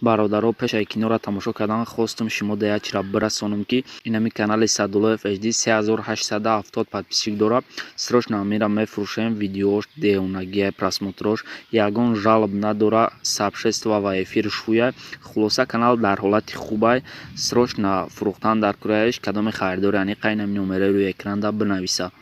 Бародаро, пешаи киноро тамошо кардан хостум шумо да як чира бирасонам, ки инами канали Садуллоев HD 3870 подписчик дорад. Срочно амира мефурӯшем. Видеош девонагия, просмотрош ягон жалоб надора, сообщество ва эфир шӯя. Хулоса, канал дар ҳолати хубай. Срочно фурӯхтан дар кураеш. Кадоме харидори аниқа, инами номераи рӯи экранда бинависа.